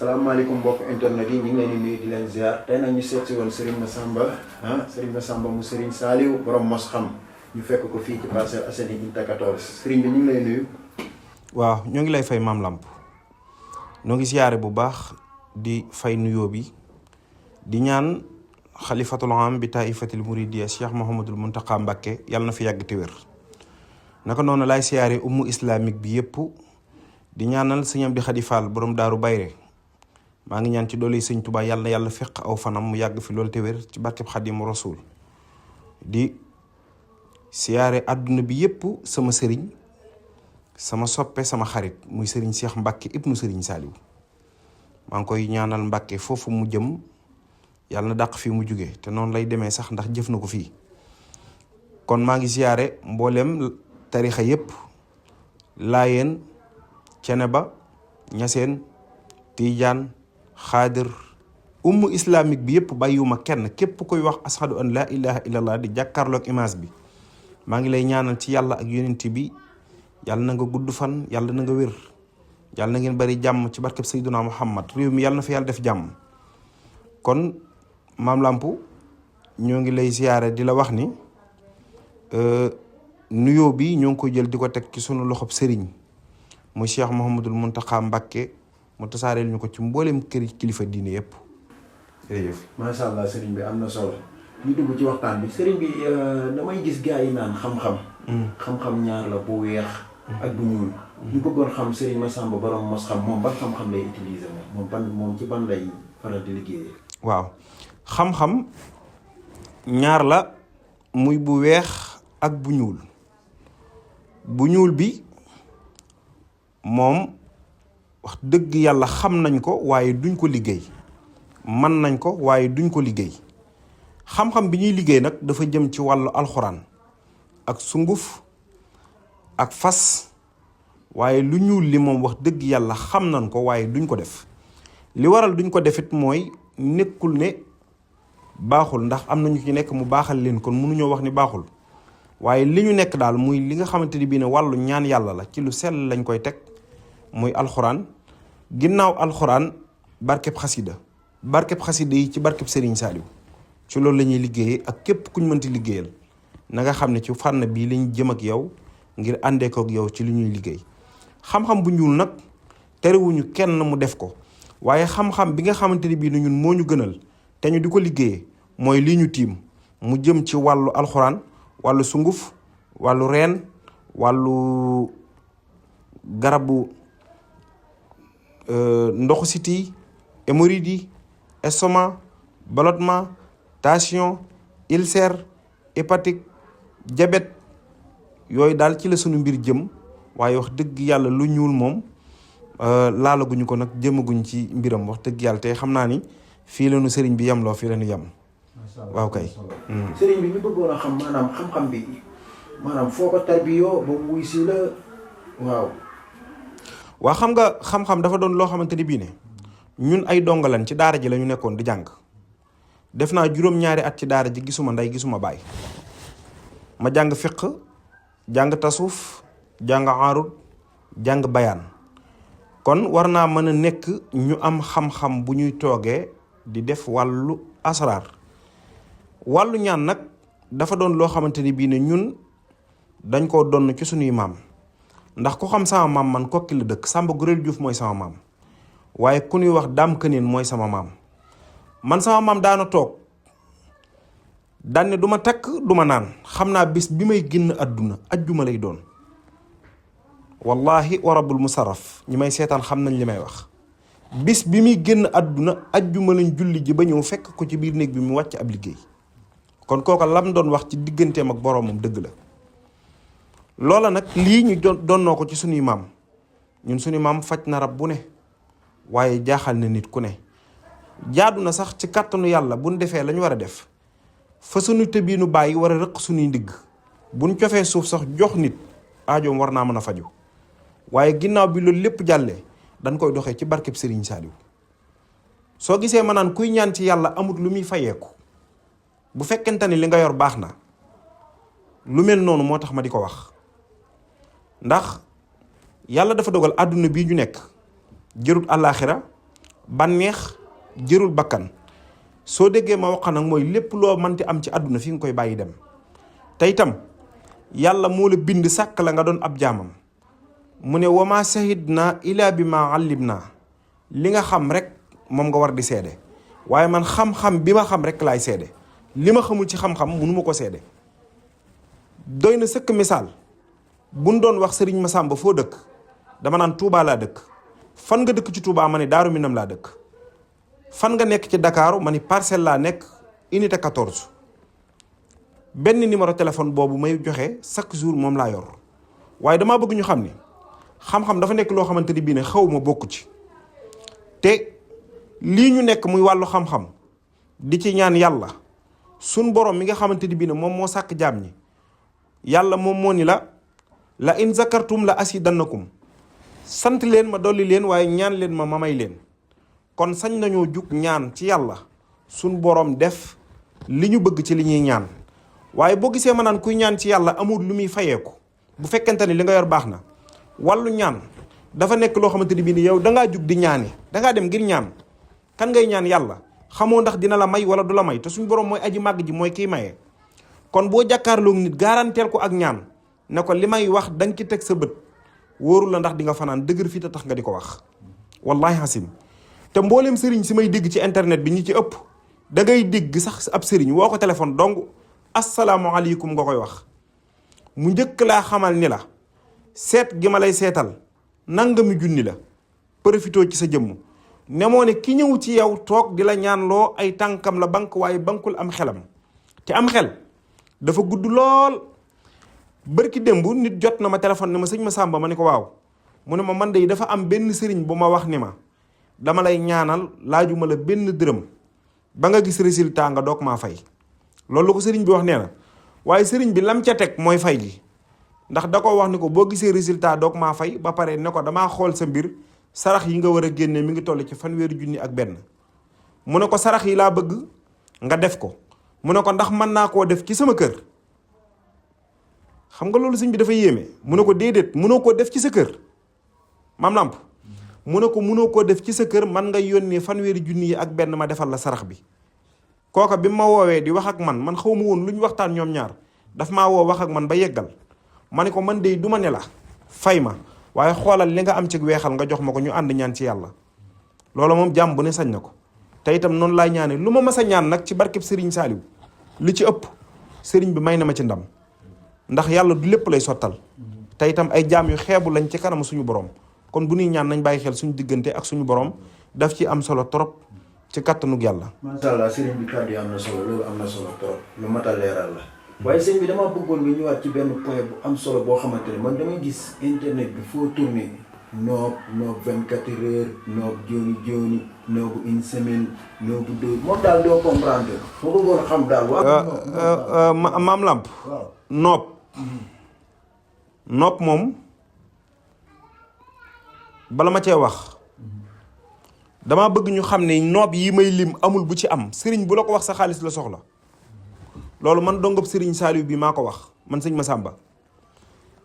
salaamaaleykum mbokk internet yi ñu ngi leen di nuyu di leen ziar tey nag ñu seet si woon Serigne Massamba Serigne Massamba mu Serigne Saliou borom mos xam ñu fekk ko fii ci Parcelles Assainies unité 14 Serigne bi ñu ngi lay nuyu. waaw ñoo ngi lay fay Maam Lamp ñoo ngi ziare bu baax di fay nuyoo bi di ñaan xalifatul am bi taifatil muridiya Cheikh Mouhamadul Mountakha Mbacké yàlla na fi yàgg te wér naka noonu laay siyaare ummu islamique bi yëpp di ñaanal sëñ Amdi Xadi Fall borom daaru bayre maa ngi ñaan ci doole sëñ Tuubaa yàlla na yàlla fekk aw fanam mu yàgg fi loolu te wér ci barkeb Xadimu Rasuul di siyaare àdduna bi yëpp sama sëriñ sama soppe sama xarit muy sëriñ Cheikh Mbacké ibnu sëriñ Saliou maa ngi koy ñaanal Mbacké foofu mu jëm yàlla na dàq fii mu jóge te noonu lay demee sax ndax jëf na ko fii kon maa ngi siyaare mboolem tarixa yëpp laayeen Ceneba Ñaseen Tiijaan Xaadir ummu islamique bi yëpp bàyyiwuma kenn képp koy wax ashadu an laa ilaha illallah di jàkkaarloog image bi maa ngi lay ñaanal ci yàlla ak yonent bi yàlla na nga gudd fan yàlla na nga wér yàlla na ngeen bari jàmm ci barkeb Sayyiduna Muhammad réew mi yàlla na fa yàlla def jàmm kon Maam Lamp ñoo ngi lay siyaare di la wax ni nuyoo bi ñoo ngi koy jël di ko teg ci sunu loxob sëriñ muy Cheikh Mouhamadul Mountakha Mbacké mu tasaareel ñu ko ci mboolem kër kilifa diine yëpp. jërëjëf macha allah sëriñ bi am na solo ñu dugg ci waxtaan bi sëriñ bi damay gis gars yi naan xam-xam. xam-xam ñaar la bu weex. ak bu ñuul. ñu bëggoon xam sëriñ Massamba borom mos xam moom ban xam-xam lay utiliser moom ci ban lay faral di liggéeyee. waaw xam-xam ñaar la muy bu weex ak bu ñuul bu ñuul bi moom wax dëgg yàlla xam nañ ko waaye duñ ko liggéey mën nañ ko waaye duñ ko liggéey xam-xam bi ñuy liggéey nag dafa jëm ci wàllu alxuraan ak sunguf ak fas waaye lu ñuul li moom wax dëgg yàlla xam nañ ko waaye duñ ko def li waral duñ ko defit mooy nekkul ne baaxul ndax am na ñu ci nekk mu baaxal leen kon mënuñoo wax ni baaxul waaye li ñu nekk daal muy li nga xamante ni bii ne wàllu ñaan yàlla la ci lu sell lañ koy teg muy alxuraan ginnaaw alxuraan barkeb xasida yi ci barkeb Serigne Saliou ci loolu la ñuy liggéeyee ak képp kuñ mënti liggéeyal na nga xam ne ci fànn bii lañ jëm ak yow ngir àndee ko ak yow ci li ñuy liggéey xam-xam bu ñuul nag terewuñu kenn mu def ko waaye xam-xam bi nga xamante ni bii ne ñun moo ñu gënal te ñu di ko liggéeyee mooy lii ñu tiim mu jëm ci wàllu alxuraan wàllu sunguf wàllu reen wàllu garabu ndoxu siti hémorroïde yi estomac ballonnement tension ulcère hépatique diabète yooyu daal ci la sunu mbir jëm waaye wax dëgg yàlla lu ñuul moom laalaguñu ko nag jëmaguñ ci mbiram wax dëgg yàlla te xam naa ni fii la nu sëriñ bi yemloo fii la nu yem. waaw kay. sëriñ bi ñu bëggoon a xam maanaam xam-xam bi maanaam foo ko tarbiyoo ba wuy si la waaw. waa xam nga xam-xam dafa doon loo xamante ni bii ne ñun ay dongalan ci daara ji la ñu nekkoon di jàng def naa juróom-ñaari at ci daara ji gisuma ndey gisuma baay ma jàng fiq jàng tasuuf jàng aarut jàng bayaan kon war naa mën a nekk ñu am xam-xam bu ñuy toogee di def wàllu asraar wàllu ñaan nag dafa doon loo xamante ni bii ne ñun dañ koo donn ci suñuy maam ndax ku xam sama maam man Kokki la dëkk Samba Gurel Diouf mooy sama maam waaye ku ñuy wax Daam Këneen mooy sama maam man sama maam daana toog daan ne du ma takk du ma naan xam naa bis bi may génn àdduna ajjuma lay doon wallahi wa rabbul musarraf ñi may seetaan xam nañ li may wax bis bi muy génn àdduna ajjuma lañ julli ji ba ñëw fekk ko ci biir néeg bi mu wàcc ab liggéey kon kooka lam doon wax ci digganteem ak boroomam dëgg la loola nag lii ñu donnoo ko ci suñuy maam ñun suñuy maam faj na rab bu ne waaye jaaxal na nit ku ne jaadu na sax ci kàttanu yàlla buñ defee lañu war a def fa suñu tëbiinu bàyyi war a rëq suñuy ndigg buñ cofee suuf sax jox nit aajoom war naa mën a faju waaye ginnaaw bi loolu lépp jàllee dañ koy doxee ci barkeb Serigne Saliou soo gisee ma naan kuy ñaan ci yàlla amut lu muy fayeeku bu fekkente ni li nga yor baax na lu mel noonu moo tax ma di ko wax ndax yàlla dafa dogal àdduna bii ñu nekk jërut àllaaxira bànneex jërul bakkan. soo déggee ma wax nag mooy lépp loo mënti am ci àdduna fi nga koy bàyyi dem. te itam yàlla moo la bind sàkk la nga doon ab jaamam. mu ne wama shahidna ila bi ma allimna li nga xam rek moom nga war di seede. waaye man xam-xam bi ma xam rek laay seede. li ma xamul ci xam-xam munu ma ko seede. doy na sëkk misaal buñ doon wax sëriñ Masamba foo dëkk dama naan Touba laa dëkk. fan nga dëkk ci Touba ma ne Daaru Minam laa dëkk. fan nga nekk ci Dakar ma ni Parcelles laa nekk unité 14. benn numéro téléphone boobu may joxe chaque jour moom laa yor. waaye damaa bëgg ñu xam ni xam-xam dafa nekk loo xamante ni bii ne xaw ma bokku ci. te lii ñu nekk muy wàllu xam-xam di ci ñaan yàlla sun borom mi nga xamante ni bii ne moom moo sàkk jaam ñi. yàlla moom moo ni la in zakartum la asidannakum sant leen ma dolli leen waaye ñaan leen ma may leen. kon sañ nañoo jug ñaan ci yàlla suñ boroom def li ñu bëgg ci li ñuy ñaan. waaye boo gisee ma naan kuy ñaan ci yàlla amul lu muy fayeeku bu fekkente ni li nga yor baax na. wàllu ñaan dafa nekk loo xamante ni bii ni yow dangaa jug di ñaani dangaa dem ngir ñaan. kan ngay ñaan yàlla xamoo ndax dina la may wala du la may te suñ boroom mooy aji màgg ji mooy kiy maye. kon boo jàkkaarloog nit garanteel ko ak ñaan ne ko li may wax da nga ci teg sa bët wóoru la ndax di nga fanaan dëgër fii te tax nga di ko wax. wallahi hasim te mbooleem sëriñ si may dégg ci internet bi ñi ci ëpp da ngay dégg sax ab sëriñ woo ko téléphone dong asalaamaaleykum nga koy wax. mu njëkk laa xamal ni la seet gi ma lay seetal nangami junni la profitoo ci sa jëmm. ne moo ne ki ñëw ci yow toog di la ñaanloo ay tànkam la bank waaye bankul am xelam. te am xel dafa gudd lool. bërki démb nit jot na ma téléphone ne ma sëñ Masamba ma ne ko waaw mu ne ma man de dafa am benn sëriñ bu ma wax ni ma dama lay ñaanal laajuma la benn dërëm ba nga gis résultat nga doog maa fay. loolu la ko sëriñ bi wax nee na waaye sëriñ bi lam ca teg mooy fay gi ndax da ko wax ni ko boo gisee résultat doog maa fay ba pare ne ko damaa xool sa mbir sarax yi nga war a génne mi ngi toll ci 1,000 mu ne ko sarax yi laa bëgg nga def ko. mu ne ko ndax mën naa koo def ci sama kër. xam nga loolu sëñ bi dafa yéeme mu ne ko déedéet mënoo koo def ci sa kër maam Lamp mu ne ko mënoo koo def ci sa kër man nga yónnee 1,000 ma defal la sarax bi. kooka bi ma woowee di wax ak man xaw ma woon lu ñu waxtaan ñoom ñaar daf maa woo wax ak man ba yeggal ma ne ko man de du ma ne la fay ma waaye xoolal li nga am ci weexal nga jox ma ko ñu ànd ñaan ci yàlla. loolu moom jàmm bu ne sañ na ko te itam noonu laay ñaane lu ma mas a ñaan nag ci barkeb Serigne Saliou li ci ëpp Serigne bi may na ma ci ndam. ndax yàlla du lépp lay sottal te itam ay jaam yu xeebu lañ ci kanam suñu borom kon bu ñuy ñaan nañ bàyyi xel suñu diggante ak suñu borom daf ci am solo trop ci kattanug yàlla. macha allah sëriñ bi kàddu yi am na solo loolu am na solo trop lu mat a leeral la. waaye sëriñ bi dama bëggoon nga ñëwaat ci benn point bu am solo boo xamante ne man damay gis internet bi foo tourné noob 24 heures noob jooni noobu une semaine noobu 2 moom daal doo comprendre moo bëggoon xam daal. waaw maam Lamp. waaw nopp moom bala ma cee wax dama bëgg ñu xam ne nopp yi may lim amul bu ci am sëriñ bu la ko wax sa xaalis la soxla loolu man dongab sëriñ Saliou bi maa ko wax man sëñ Masamba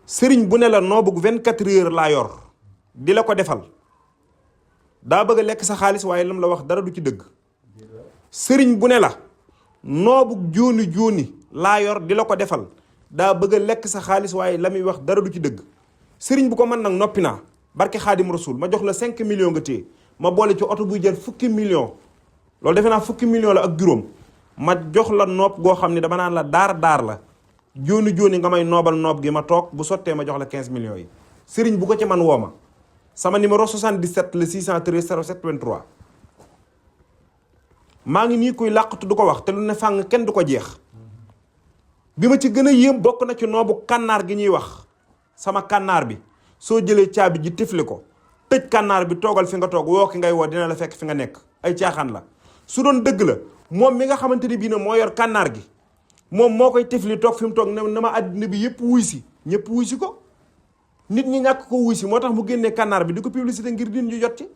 sëriñ bu ne la noo bëgg 24 heures laa yor di la ko defal daa bëgg a lekk sa xaalis waaye lam la wax dara du ci dëgg. sëriñ bu ne la noo bëgg jooni laa yor di la ko defal daa bëgg a lekk sa xaalis waaye la muy wax dara du ci dëgg. sëriñ bu ko mën nag noppi naa barke Xaadim Rasul ma jox la 5 millions nga téye ma boole ci oto buy jar fukki millions loolu defe naa fukki millions la ak juróom ma jox la nopp goo xam ne dama naan la daar la jooni nga may noobal noob gi ma toog bu sottee ma jox la 15 millions yi. sëriñ bu ko ci man woo ma sama numéro 77 le 613 07 23 maa ngi nii kuy làqatu du ko wax te lu ne fàng kenn du ko jeex. bi ma ci gën a yéem bokk na ci noobu kànnaar gi ñuy wax sama kànnaar bi soo jëlee caabi ji tifli ko tëj kànnaar bi toogal fi nga toog woo ki ngay woo dina la fekk fi nga nekk ay caaxaan la. su doon dëgg la moom mi nga xamante ni bii ne moo yor kànnaar gi moom moo koy tifli toog fi mu toog ne ma àddina bi yëpp wuy si ñëpp wuy si ko nit ñi ñàkk ko wuy si moo tax mu génnee kànnaar bi di ko publicité ngir din ñu jot ci.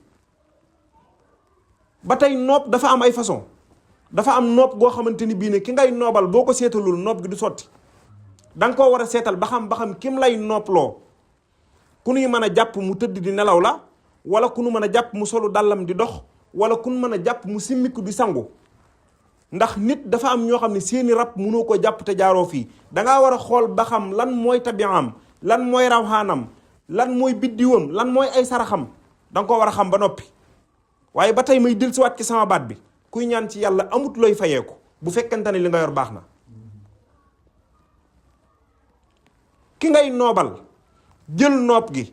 ba tey nopp dafa am ay façon dafa am nopp goo xamante ni bii ne ki ngay noobal boo ko seetalul nopp gi du sotti da nga koo war a seetal ba xam kim lay nooploo ku nuy mën a jàpp mu tëdd di nelaw la wala ku nu mën a jàpp mu solu dàllam di dox wala kun mën a jàpp mu simmiku di sangu. ndax nit dafa am ñoo xam ne seeni rab mënoo ko jàpp te jaaroo fii dangaa war a xool ba xam lan mooy tabi'am lan mooy rawxaanam lan mooy biddiwam lan mooy ay saraxam danga ko war a xam ba noppi. waaye ba tey may dellusiwaat ci sama baat bi kuy ñaan ci yàlla amut looy fayee ko bu fekkente ne li nga yor baax na. ki ngay noobal jël noob gi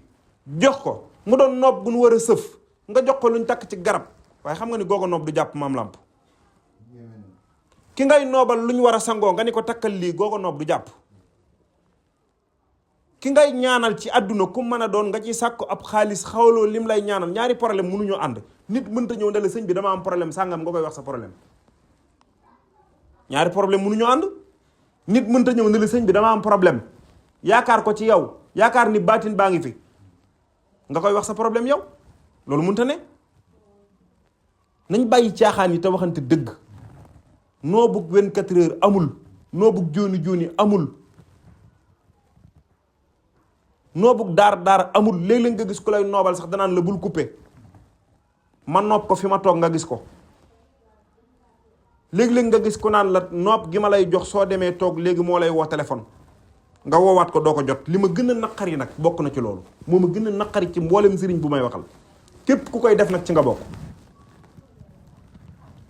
jox ko mu doon noob bu nu war a sëf nga jox ko luñ takk ci garab waaye xam nga ni googa noob du jàpp maam làmp. ki ngay noobal lu ñu war a sangoo nga ni ko takkal lii googa noob du jàpp. ki ngay ñaanal ci àdduna ku mën a doon nga ci sàkku ab xaalis xawloo lim lay ñaanal ñaari problème mënuñoo ànd nit mënta ñëw ne la sëñ bi dama am problème sàngam nga koy wax sa problème. ñaari problème mënuñoo ànd nit mënta ñëw ne la sëñ bi dama am problème yaakaar ko ci yow yaakaar ni baatin baa ngi fi nga koy wax sa problème yow loolu mënta ne. nañ bàyyi caaxaan yi te waxante dëgg. noo bugg 24 heures amul noo bugg jooni amul noo bugg daar amul léeg-léeg nga gis ku lay noobal sax danaan la bul coupé ma noob ko fi ma toog nga gis ko léeg-léeg nga gis ku naan la noob gi ma lay jox soo demee toog léegi moo lay woo téléphone nga woowaat ko doo ko jot li ma gën a naqari nag bokk na ci loolu moo ma gën a naqari ci mboolem sëriñ bu may waxal képp ku koy def nag ci nga bokk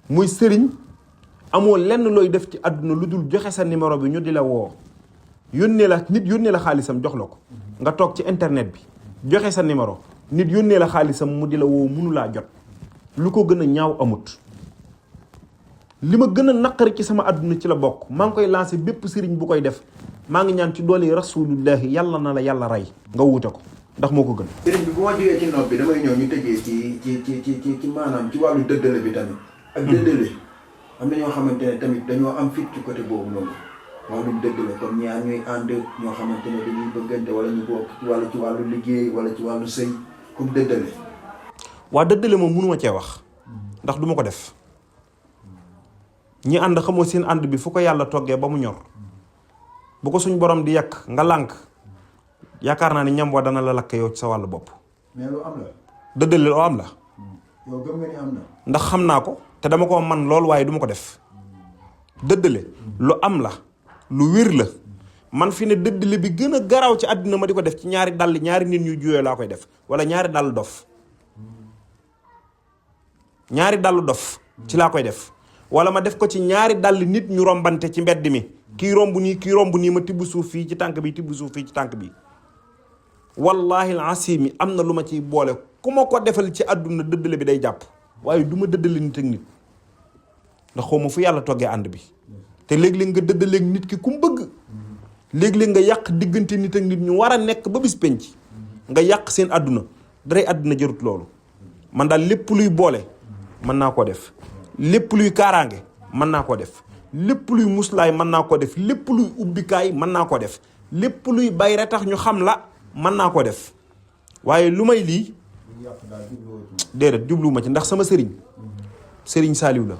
muy sëriñ amoo lenn looy def ci àdduna lu dul joxe sa numéro bi ñu di la woo yónnee la nit yónnee la xaalisam jox la ko nga toog ci internet bi joxe sa numéro nit yónnee la xaalisam mu di la woo mënu laa jot lu ko gën a ñaaw amut. li ma gën a naqari ci sama àdduna ci la bokk maa ngi koy lancé bépp sëriñ bu koy def maa ngi ñaan ci doole rasulullahi yàlla na la yàlla rey nga wuute ko ndax moo ko gën. sëriñ bi bu ma jógee ci nopp bi damay ñëw ñu tëjee ci maanaam ci wàllu dëddale bi tamit. ak dëddale am na ñoo xamante ne tamit dañoo am fit ci côté boobu noonu wàllum dëddale comme ñaar ñuy ànd ñoo xamante ne dañuy bëggante wala ñu bokk ci wàllu liggéey wala ci wàllu sëy comme dëddale. waa dëddale moom mënuma cee wax ndax duma ko def ñi ànd xamoo seen ànd bi fu ko yàlla toggee ba mu ñor bu ko suñ borom di yàq nga lànk yaakaar naa ni ñam wa dana la lakk yow ci sa wàllu bopp. mais lu am la. dëddale lu am la. yow gëm nga ni am na. ndax xam naa ko te dama ko man lool waaye duma ko def dëddale lu am la lu wér la man fi ne dëddale bi gën a garaaw ci àddina ma di ko def ci ñaari nit ñu juyoo laa koy def wala ñaari dàll dof ci laa koy def wala ma def ko ci ñaari dàll nit ñu rombante ci mbedd mi kii romb nii ma tibb suuf fii ci tànk bi tibb suuf fii ci tànk bi wallahi al-asiim am na lu ma ciy boole ku ma ko defal ci àdduna dëddale bi day jàpp waaye du ma dëddale nit ak nit ndax xaw ma fu yàlla toggee ànd bi te léeg-léeg nga dëddaleeg nit ki ku mu bëgg léeg-léeg nga yàq diggante nit ak nit ñu war a nekk ba bis penc nga yàq seen àdduna daray àdduna jarut loolu man daal lépp luy boole mën naa koo def lépp luy kaaraange mën naa koo def lépp luy muslaay mën naa koo def lépp luy ubbikaay mën naa koo def lépp luy bayre tax ñu xam la mën naa koo def waaye lu may lii déedéet jubluwuma ci ndax sama sëriñ Saaliw la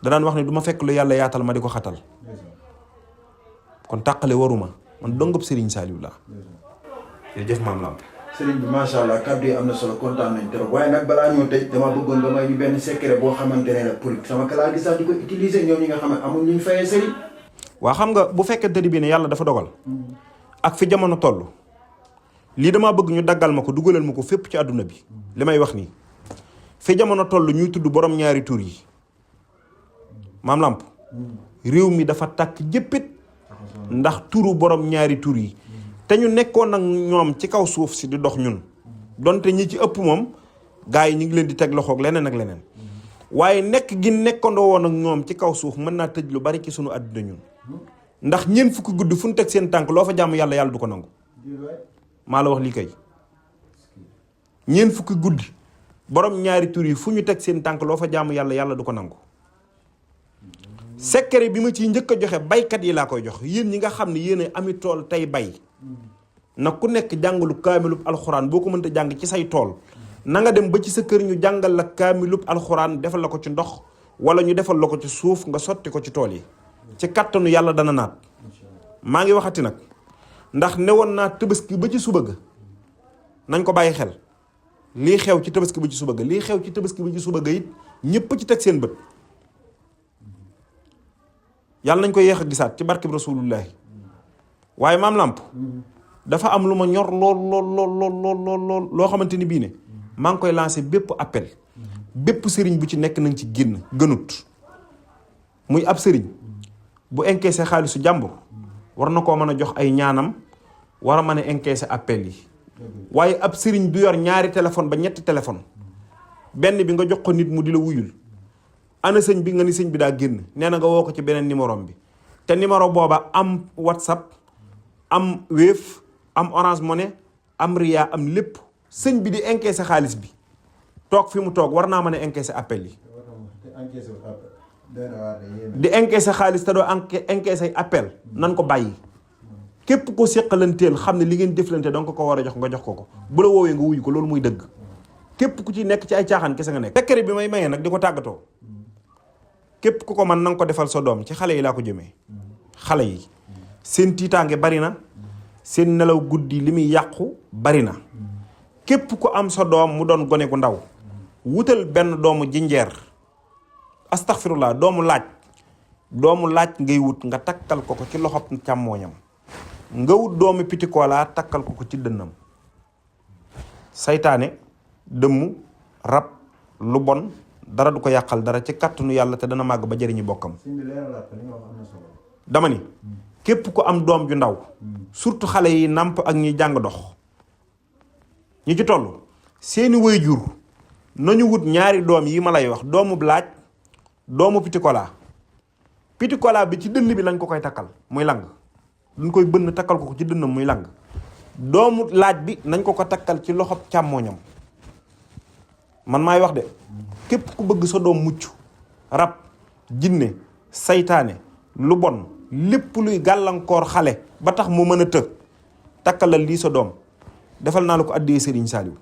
danaan wax ne du ma fekk lu yàlla yaatal ma di ko xatal kon tàqale waruma man dongub sëriñ Saaliw la jërëjëf maam Lamp. sëriñ bi macha allah kàddu yi am na solo kontaan nañ trop waaye nag balaa ñoo tëj dama bëggoon nga may ñu benn secret boo xamante ne nag pour sama classe gi sax di ko utiliser ñoom ñi nga xam ne amul ñu fayee sëriñ. waa xam nga bu fekkee tëddi bi ne yàlla dafa dogal ak fi jamono toll lii damaa bëgg ñu daggal ma ko dugalal ma ko fépp ci àdduna bi li may wax nii fi jamono toll ñuy tudd borom ñaari tur yi maam Lamp réew mi dafa tàkk jëppit ndax turu borom ñaari tur yi te ñu nekkoon nag ñoom ci kaw suuf si di dox ñun donte ñi ci ëpp moom gars yi ñu ngi leen di teg loxoog leneen ak leneen waaye nekk gi nekkandoo woon ak ñoom ci kaw suuf mën naa tëj lu bari ci sunu àdduna ñun ndax ñeen fukki guddi fu ñu teg seen tànk loo fa jàmm yàlla du ko nangu maa la wax lii kay ñeen fukki guddi borom ñaari tur yi fu ñu teg seen tànk loo fa jàmm yàlla du ko nangu. secret bi ma ciy njëkk a joxe baykat yi laa koy jox yéen ñi nga xam ne yéen a ami tool tey bay nag ku nekk jàngalu kaamilub alxuraan boo ko mënta jàng ci say tool na nga dem ba ci sa kër ñu jàngal la kaamilub alxuraan defal la ko ci ndox wala ñu defal la ko ci suuf nga sotti ko ci tool yi ci kattanu yàlla dana naat. maa ngi waxati nag ndax newoon naa Tabaski ba ci suba ga nañ ko bàyyi xel lii xew ci tabaski bi ci suba ga lii xew ci tabaski bi ci suba ga it ñëpp ci teg seen bët yàlla nañ ko yéex a gisaat ci barkeb rasulullahi waaye maam làmp dafa am lu ma ñor lool loo xamante ni bii ne maa ngi koy lancé bépp appel bépp sëriñ bu ci nekk nañ ci génn gënut muy ab sëriñ bu encaissé xaalisu jàmbur war na koo mën a jox ay ñaanam war a mën a encaissé appel yi waaye ab sëriñ du yor ñaari téléphone ba ñetti téléphone benn bi nga jox ko nit mu di la wuyul ana sëñ bi nga ni sëñ bi daa génn nee na nga woo ko ci beneen numéro bi te numéro booba am WhatsApp am Wave am Orange Money am Ria am lépp sëñ bi di encaissé xaalis bi toog fi mu toog war naa mën a encaissé appel yi di encaissé xaalis te doo encaissé appel nan ko bàyyi képp ko séqalanteel xam ne li ngeen jëflante donc ko war a jox nga jox ko bu la woowee nga wuyu ko loolu muy dëgg képp ku ci nekk ci ay caaxaan kese nga nekk secret bi may mayee nag di ko tàggatoo képp ku ko man nanga ko defal sa doom ci xale yi laa ko jëmee xale yi seen tiitaange bari na seen nelaw guddi li muy yàqu bari na képp ku am sa doom mu doon gone gu ndaw wutal benn doomu jinjeer astaghfirullah doomu laaj ngay wut nga takkal ko ci loxob càmmooñam nga wut doomu pitikoolaa takkal ko ci dënnam saytaane dëmm rab lu bon dara du ko yàqal dara ci kàttanu yàlla te dana màgg ba jëriñu bokkam dama ni képp ku am doom ju ndaw surtout xale yi nàmp ak ñi jàng dox ñi ci toll seeni waajur nañu wut ñaari doom yi ma lay wax doomu laaj doomu pitikola bi ci dënn bi lañ ko koy takkal muy lang duñ koy bënn takkal ko ci dënnam muy lang doomu laaj bi nañ ko takkal ci loxob càmmooñam man maay wax de képp ku bëgg sa doom mucc rab jinne saytaane lu bon lépp luy gàllankoor xale ba tax mu mën a të takkalal lii sa doom defal naa la ko addee Serigne Saliou